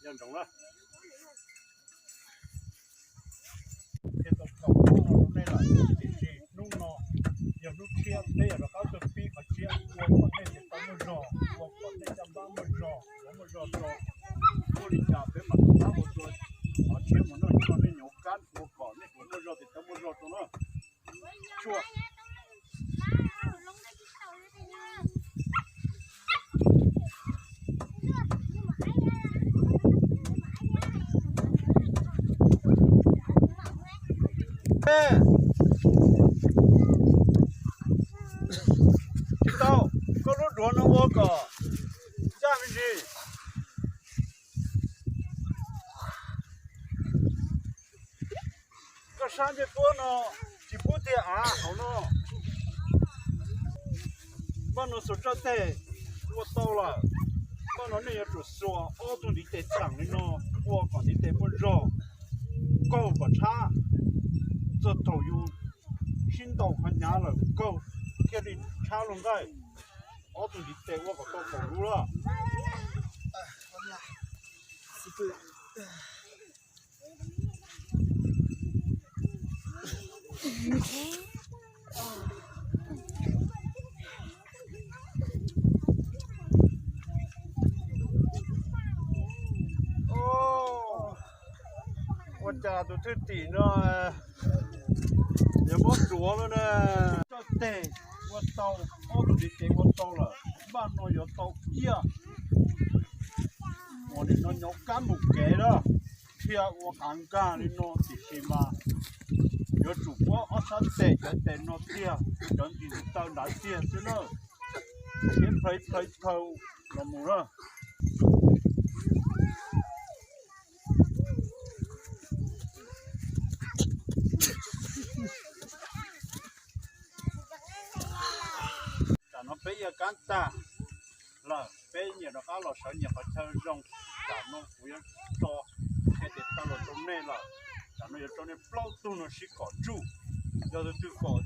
Nco ntsoov na. Thiaj tau kaum hnub no rau nej lawm, tiam sis hnub no yog hnub tshiab, peb yog rov qab tuaj pib qhov tshiab, ua kom nej tes taw muaj zog, ua kom nej caj npab muaj zog, yuav muaj zog tso. Muaj li cas peb mam rov qab ua dua qhov tshiab mus noj, nej nyob kab ua kom nej tes taw muaj zog, tes taw muaj zog rau na. Tsuag. Tsis tau, koj lub duav no ua kom ncaj me ntsis. Koj sab ncej puab no tsis pub tiag av hauv no. Npaj no xuas tsaj teg ua tau lawm. Npaj no nej yuav tsum xuas ob tug ntiv tes txheem li no, ua kom ntiv tes muaj zog, kaug kom tshab. Txog thaum yus sib ntaus qhov hnyav lawm kaug thiaj li tshab luag nqaij. Ob tug ntiv tes ua kom tau kaum lub lawm. Ua cas tus thwj tim no yuav muab tuav lawm na. Tsaj teg ua tau, ob tug ntiv tes ua tau lawm, npaj no yuav tau kiag. Ua li no nyob kab mus kev na, dhia ua qav nkag li no tiam sis mas yuav tsum muab ob sab tes cov tes no tiag, cov ntiv taw nrad tiag xwb na. Thiab plhawv plhawv thaw los mus na. Tam no peb ya kab tag lawm, peb nyias rov qab los sawv nyias qhov chaw zoo. Tam no kuv yuav tso qhia tes taw los rau nej lawm. Tam no yuav tso nej plaub tug no sib kom tsuj, yog tus twg kom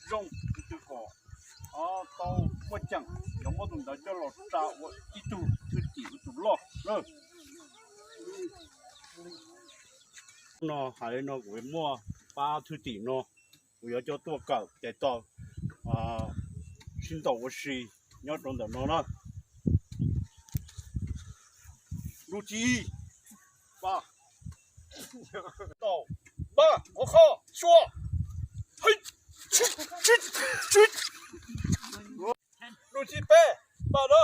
zoo, tus twg kom tau muaj ceem, yuav muab tus ntawd coj los tsa ua ib tug thwj tim ua tus loj na. No hais li no kuv muaj pab thwj tim no, kuv yuav coj tuaj kawm tes taw sib ntaus ua si nyob rau ntawm no na. Lub thib ib, npaj, tau, npaj, ua qho, xyuas. Lub thib peb, npaj na.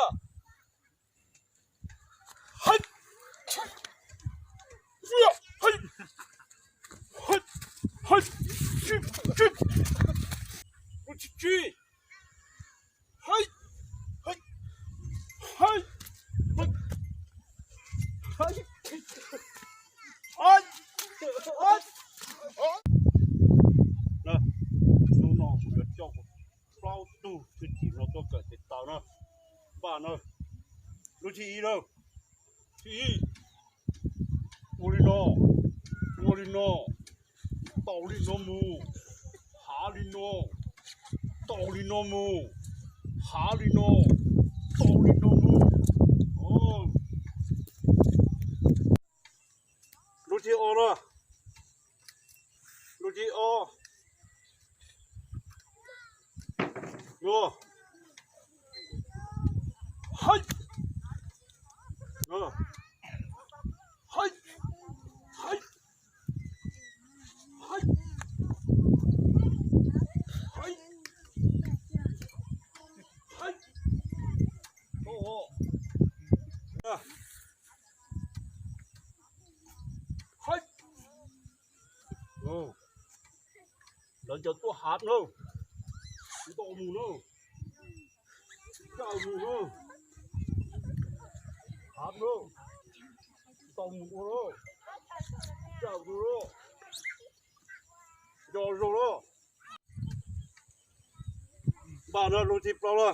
Lub thib tsib. Hnub no kuv yuav coj plaub tug thwj tim no tuaj kawm tes taw na. Npaj na, lub thib ib na, thib ib, ua li no, ua li no, taus li no mus, hav li no, taus li no mus, hav li no, taus li no mus. Lub thib ob na, lub thib ob. Lawv cov tuaj hav na, ntaus mus na, cawm mus na, hav na, ntaus mus ua na, cawm mus na, nco zoo na. Npaj na, lub thib plaub na.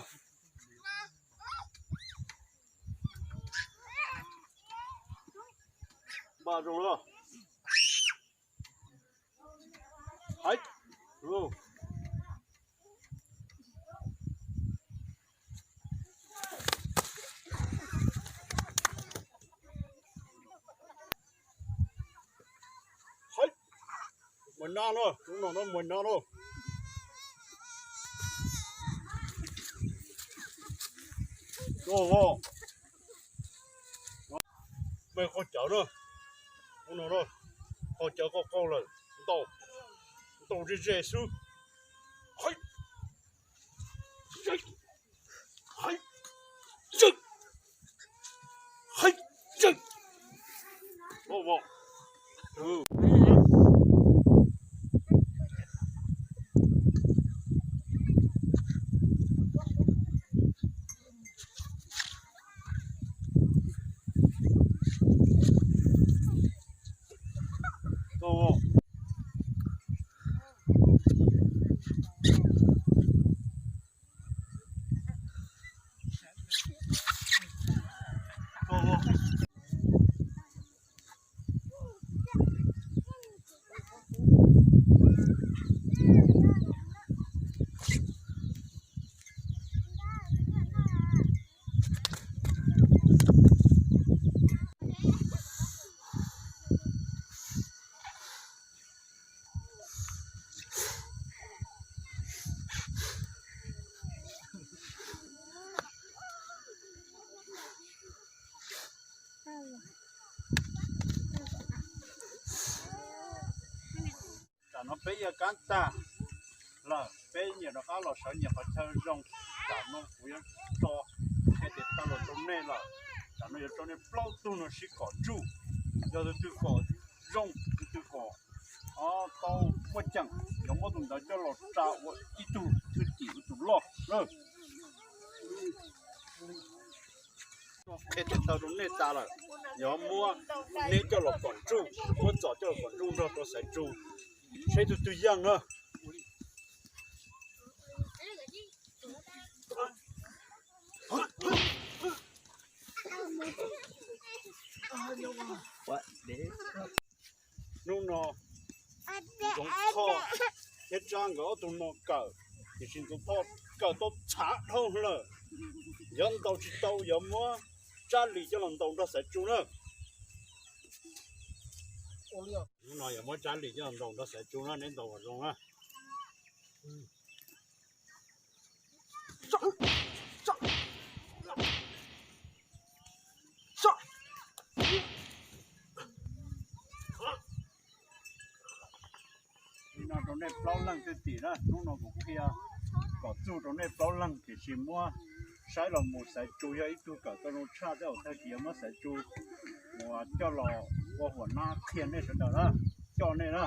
Npaj zoo na. Hais. Nab na, hnub no nab mus nab na. Ua, mej qaug cawv na, hnub no na, qaug cawv qaug qaug lawm, ntaus, ntaus ze ze xwb. Tam no peb ya kab tag lawm, peb nyias rov qab los sawv nyias qhov chaw zoo. Tam no kuv yuav tso qhia tias tau los rau nej lawm. Tam no yuav tso nej plaub tug no sib kom tsuj, yog tus twg kom zoo, tus twg kom tau muaj ceem, yuav muab tus ntawd coj los tsa ua ib tug thwj tim ua tus loj na. Qhia tias tau rau nej tas lawm, yuav muab neb coj los kom ntsuj, muab Txos coj los kom ntsuj nrog rau Xaiv Tsu, saib tus twg yeej na. Hnub no Ntxoov Thoj thiab Tsab nkawd ob tug no kawm, tiam sis Ntxoov Thoj kawm tau txhav dhau lawm, yuav ntaus tsis tau, yuav muab Tsab Lis coj los ntaus nrog Xaiv Tsu na. Hnub no yuav muab Tsab Lis coj los ntaus nrog Xaiv Tsu na, neb ntaus kom zoo na. Li no rau nej plaub leeg thwj tim na, hnub no kuv qhia kom txuj rau nej plaub leeg, tiam sis muab saib los mus Xaiv Tsu yog ib tug kawm tau zoo tshaj, tej zaum tag kis yuav muab Xaiv Tsu mus coj los ua huam nab qhia nej sawv daws na, coj nej na.